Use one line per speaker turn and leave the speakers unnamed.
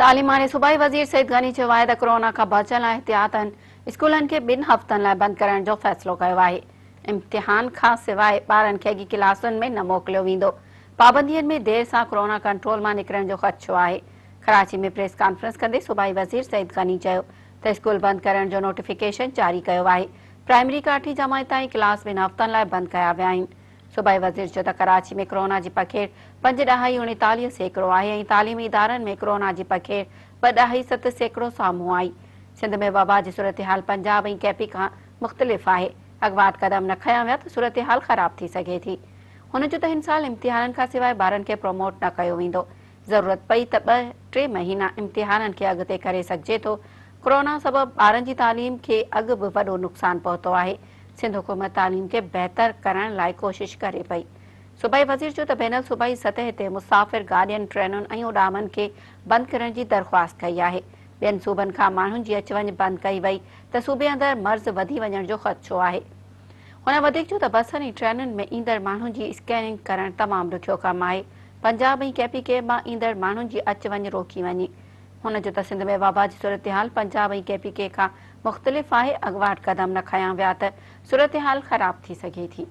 تعليم واري صوبائي وزير سعيد غني چيو آهي ته ڪورونا کان بچڻ لاء احتياطن اسڪولن کي ٻن هفتن لاء بند ڪرڻ جو فيصلو ڪيو آهي، امتحان کان سواء ٻارن کي اڳي ڪلاسن ۾ نه موڪليو ويندو، پابندين ۾ دير سان ڪورونا ڪنٽرول مان نڪرڻ جو خدشو آهي. ڪراچي ۾ پريس ڪانفرنس ڪندي صوبائي وزير سعيد غني چيو ته اسڪول بند ڪرڻ جو نوٽيفڪيشن جاري ڪيو آهي، پرائمري کان اٺين جماعت تائين ڪلاس ٻن هفتن لاء بند ڪيا ويا آهن. صوبائي وزير چيو ته ڪراچي ۾ ڪرونا جي پکيڙ 5.39% آهي ۽ تعليمي ادارن ۾ ڪرونا جي پکيڙ 2.7% سامهون آئي. سنڌ ۾ وبا جي صورتحال پنجاب ۽ ڪي پي کان مختلف آهي، اڳواٽ قدم نه کنيا ويا ته صورتحال خراب ٿي سگهي ٿي. هن چيو ته هن سال امتحانن کانسواء ٻارن کي پروموٽ نه ڪيو ويندو، ضرورت پئي ته ٻه ٽي مهينا امتحانن کي اڳتي ڪري سگهجي ٿو، ڪرونا سبب ٻارن جي تعليم کي اڳ به وڏو نقصان پهتو آهي، سنڌ حڪومت تعليم کي بهتر ڪرڻ لاء ڪوشش ڪري پئي. صوبائي وزير چيو ته بين الصوبائي سطح تي مسافر گاڏين، ٽرينن ۽ اڏامن کي بند ڪرڻ جي درخواست ڪئي آهي، ٻين صوبن کان ماڻهن جي اچ وڃ بند ڪئي وئي ته صوبي اندر مرض وڌي وڃڻ جو خدشو آهي. هن وڌيڪ چيو ته بسن ۽ ٽرينن ۾ ايندڙ ماڻهن جي اسڪيننگ ڪرڻ تمام ڏکيو ڪم آهي، پنجاب ۽ ڪي پي ڪي مان ايندڙ ماڻهن جي اچ وڃ روڪي وڃي. هن چيو ته سنڌ ۾ وبا جي صورتحال پنجاب ۽ ڪي پي ڪي کان مختلف آهي، اڳواٽ قدم نه کنيا ويا ته صورتحال خراب ٿي سگهي ٿي.